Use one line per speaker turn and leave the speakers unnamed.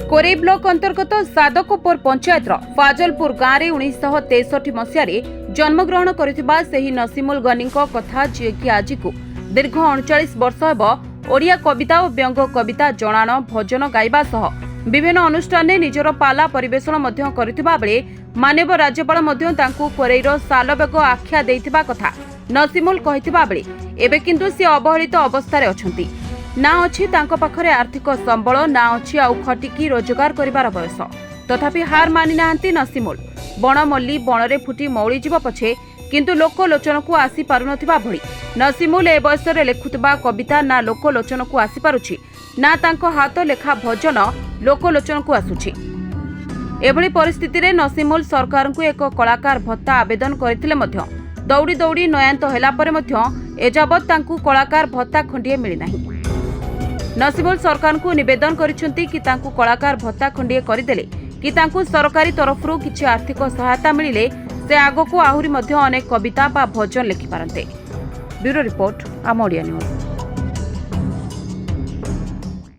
କୋରେଇ block ଅନ୍ତର୍ଗତ ସାଦକପୁର ପଞ୍ଚାୟତର ଫାଜଲପୁର ଗାଁରେ 1963 ମସିହାରେ ଜନ୍ମଗ୍ରହଣ କରିଥିବା ସେହି ନସିମୁଲ ଗନିଙ୍କ କଥା, ଯିଏକି ଆଜିକୁ ଦୀର୍ଘ 39 ବର୍ଷ ହେବ ଓଡ଼ିଆ କବିତା ଓ ବ୍ୟଙ୍ଗ କବିତା, ଜଣାଣ, ଭଜନ ଗାଇବା ସହ ବିଭିନ୍ନ ଅନୁଷ୍ଠାନରେ ନିଜର ପାଲା ପରିବେଷଣ ମଧ୍ୟ କରିଥିବା ବେଳେ ମାନ୍ୟବର ରାଜ୍ୟପାଳ ମଧ୍ୟ ତାଙ୍କୁ କୋରେଇର ସାଲବେଗ ଆଖ୍ୟା ଦେଇଥିବା କଥା ନସିମୁଲ କହିଥିବା ବେଳେ ଏବେ କିନ୍ତୁ ସେ ଅବହେଳିତ ଅବସ୍ଥାରେ ଅଛନ୍ତି। ନା ଅଛି ତାଙ୍କ ପାଖରେ ଆର୍ଥିକ ସମ୍ବଳ, ନା ଅଛି ଆଉ ଖଟିକି ରୋଜଗାର କରିବାର ବୟସ। ତଥାପି ହାର ମାନି ନାହାନ୍ତି ନସିମୁଲ। ବଣ ମଲ୍ଲି ବଣରେ ଫୁଟି ମଉଳିଯିବ ପଛେ, କିନ୍ତୁ ଲୋକଲୋଚନକୁ ଆସିପାରୁନଥିବା ଭଳି ନସିମୁଲ ଏ ବୟସରେ ଲେଖୁଥିବା କବିତା ନା ଲୋକଲୋଚନକୁ ଆସିପାରୁଛି, ନା ତାଙ୍କ ହାତ ଲେଖା ଭଜନ ଲୋକଲୋଚନକୁ ଆସୁଛି। ଏଭଳି ପରିସ୍ଥିତିରେ ନସିମୁଲ ସରକାରଙ୍କୁ ଏକ କଳାକାର ଭତ୍ତା ଆବେଦନ କରିଥିଲେ ମଧ୍ୟ ଦୌଡ଼ି ଦୌଡ଼ି ନୟାନ୍ତ ହେଲା ପରେ ମଧ୍ୟ ଏଯାବତ୍ ତାଙ୍କୁ କଳାକାର ଭତ୍ତା ଖଣ୍ଡିଏ ମିଳିନାହିଁ। ନସିମୁଲ ସରକାରଙ୍କୁ ନିବେଦନ କରିଛନ୍ତି କି ତାଙ୍କୁ କଳାକାର ଭତ୍ତା ଖଣ୍ଡିଏ କରିଦେଲେ କି ତାଙ୍କୁ ସରକାରୀ ତରଫରୁ କିଛି ଆର୍ଥିକ ସହାୟତା ମିଳିଲେ ସେ ଆଗକୁ ଆହୁରି ମଧ୍ୟ ଅନେକ କବିତା ବା ଭଜନ ଲେଖିପାରନ୍ତେ। ବ୍ୟୁରୋ ରିପୋର୍ଟ, ଆମ ଓଡ଼ିଆ ନ୍ୟୁଜ୍।